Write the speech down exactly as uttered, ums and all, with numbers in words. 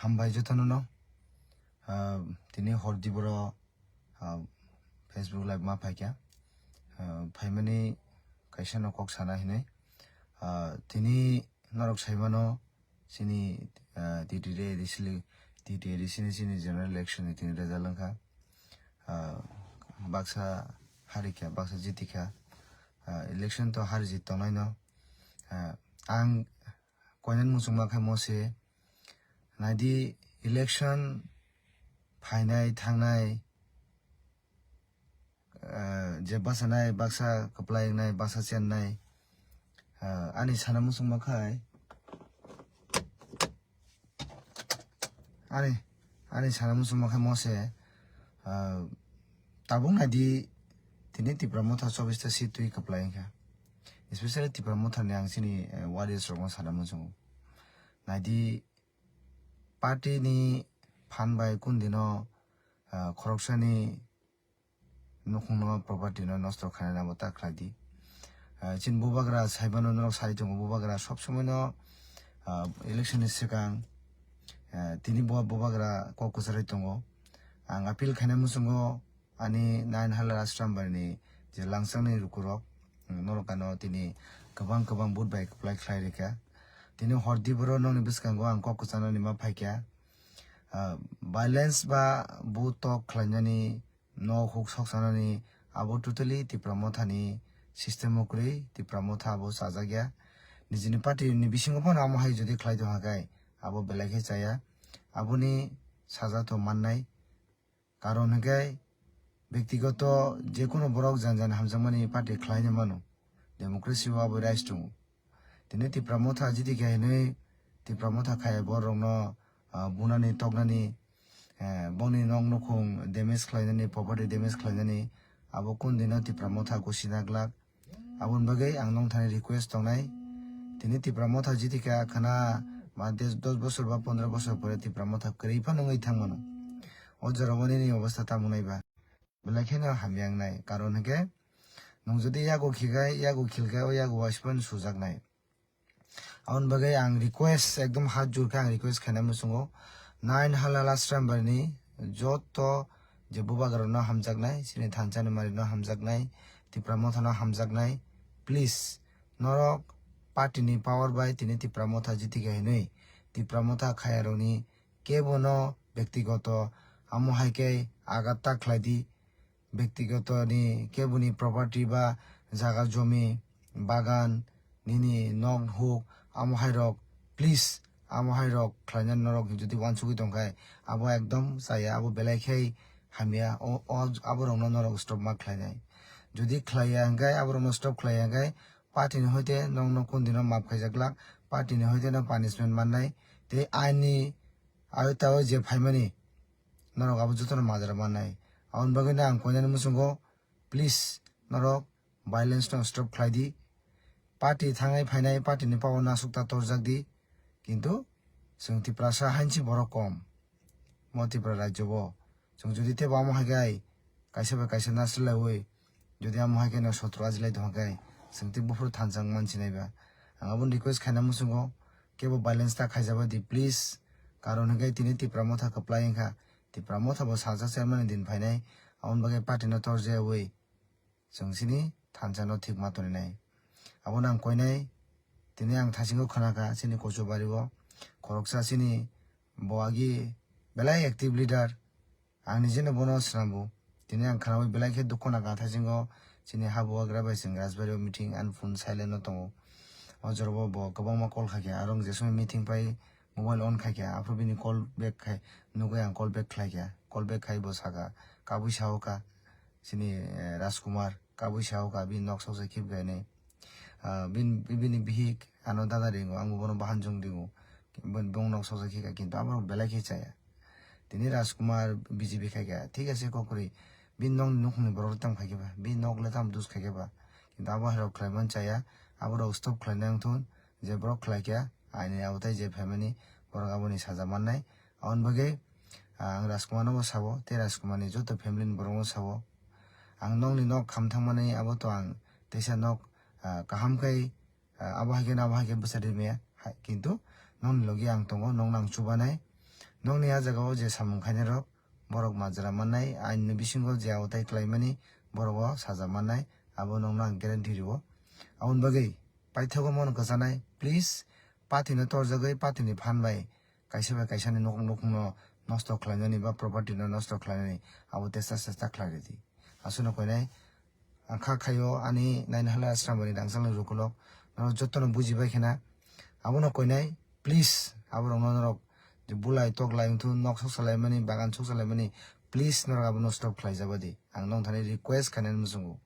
Hambai jotono no. Ah, tini hor diboro, ah, Facebook live ma phaikha. Ah, phaimani kaisa no kok sana hinwi. Ah, tini norok saimano chini, ah, T T A D C ni, T T A D C ni chini general election ni tini result wngkha. Ah, baksa harikha, baksa jitikha. Ah, election to har jit tongnai no. Ah, ang koinani muchungma khe mo se, naidi election phainai thangnai, ah, je bachanai baksa kwplai wngnai, baksa chennai, ah, ani sana muchungma khai, ani, ani sana muchungma khai mo se, ah, tabuk naidi tini Tipra Motha chobbish ta seat twi kwplai wngkha. Especially Tipra Motha ni ang chini, eh, warriors rokno sana muchungo. Naidi party ni phan bai kun dino, ah, khoroksani nukhungno property no nosto khainai abo ta khlai di. Ah, chini bubagra saibano norok sai tongo, bubagra sob somoi no, ah, election ni swkang, ah, tini bo bubagra kok kwcharwi tongo. Ang appeal khainai muchungo ani nine hala Rajchambari ni je langchangni rukurok, mm, norok ano tini kwbang kwbang vote bai kwplai khlai rikha. Tini hor diboro nokni bwskango ang kok kwchanani ma phaikha. Ah, violence ba bu tok khlainani, nok huk soksanani, abo totally Tipra Mothani system o kwrwi, Tipra Motha abo chajakya. Nijini party ni bisingo phano amo hai jodi khlai tongkha khe, abo belai khe chaya. Aboni saja to mannai. Karon hwnkhe bektigoto jekunu borok jan jan hamjakmani party khlaina mano. Democracy o abo rights tongo. Tini Tipra Motha jiti khe hinwi Tipra Motha khaya borokno, ah, bunani toknani, eh, bongni nok nukhung damage khlainani, property damage khlainani, abo kun dino Tipra Motha gusina glak. Aboni bagwi ang nong thani request tongnai. Tini Tipra Motha jiti khe khana ma des, dos bosor ba pondro bosor pore Tipra Motha kwrwi phano wngwi thangmano. O jora o nini obostha tamo naiba? Belai kheno hamya wngnai. Karon hwnkhe nwng jodi yago khikhai, yago khilkhai, o yago waispan sujaknai. Aboni bagwi ang request, ekdom hat jur khe ang request khainai muchungo. Nine hala Rajchambari ni joto je bubagra no hamjaknai, chini thansa ni mari no hamjaknai, Tipra Motha no hamjaknai. Please, norok party ni power bai tini Tipra Motha jiti khe hinwi Tipra Motha khaya rokni kebo no bektigoto amo hai khe agat ta khlai di. Bektigoto ni keboni property ba jaga jomi, bagan, nini nok huk, amo hai rok, please, amo hai rok khlaina norok jodi wansugwi tongkhai, abo ekdom chaya, abo belai khe hamya, o, o, abo rokno norok stop ma khlainai. Jodi khlaiya hwnkhe, abo rokno stop khlaiya hwnkhe, party ni hoite nokno kun dino maaf khaijak glak, party ni hoite no punishment mannai, tei aini awi tawi je phaimani, norok abo jotono majra mannai. Aboni bagwino ang koinani muchungo, please, norok violence no stop khlai di. Party thangnai phainai, party ni power no aswk ta torjak di. Kintu chwng Tiprasa hainsi borok kom. Mo Tripura rajyo bo. Chwng jodi tebo amo hai khe kaisa bai kaisa nasrilaiwi, jodi amo hai kheno sotro ajilai tongkha khe, chwng tei buphuru thansa wng mansinai ba. Ang aboni request khaina muchungo, kebo violence ta khaijaba di, please. Karon hwnkhe tini Tipra Motha kwplai wngkha. Tipra Motha bo salsa chairman ni din phainai, aboni bagwi party no torjayawi chwng chini thansa no thik ma toninai. Abono ang koinai, tini ang thasingo khwnakha chini Kochubari o khoroksa chini bo agi belai active leader, Ang nijeno bono swnambo. Tini ang khwnaui belai khe dukho nangkha, thaisingo chini habugra bai chwng Rajbari o meeting, ani phone silent no tongo. O jorabo bo kwbangma call khaikha, aro ang je somoi meeting pai mobile on khaikha, aphuru bini call back khai, nugui ang call back khlaikha. Call back khai bo saka, kabui sao ka, chini, eh, Rajkumar, kabui sao ka, bini nok soksa khibkha hinwi. Ah, bin-, bini bihik ano dada ringo, ang bono bahan jong ringo. Bon-, bong nok soksa khika, kintu aborok belai khe chaya. Tini Rajkumar B J P khaikha, thik ase kokrwi. Bini nokni nukhungni borok le tam khaikhe ba, bini nok le tam dus khaikhe ba. Kintu abo hai rok khlaiman chaya, aborok stop khlaina wngthun, je borok khlaikha, aini abotai je phaimani, borok aboni saja mannai. Aboni bagwi, ah, ang Rajkumar no bo sabo, tei Rajkumar ni joto family ni borok no sabo. Ang nokni nok kham thangmani abo to ang teisa nok, ah, kaham khai, ah, abo hai khe no abo hai khe bwsa rimaya, hai, kintu nokni logi ang tongo, nokno ang chubanai. Nokni a jagao je samung khainai rok, borok majra mannai, ain ni bisingo je aotai khlaimani, borok o saja mannai, abo nokno ang guarantee rwo. Aboni bagwi paithago mono kwchanai, please, patino torjagwi patini phan bai kaisa bai kaisa ni nok nokno nosto khlainani ba property no nosto khlainani abo testa chesta khlai ridi. Aswkno koinai ang kha khaio ani naina hala asrambani rangchakni rukulok norok jotono bujibai khena abono koinai, please, aborokno norok je bulai toklai wngthu nok sok salaimani bagan sok salaimani, please, norok abono stop khlai jabadi, ang nong thani request khainani muchungo.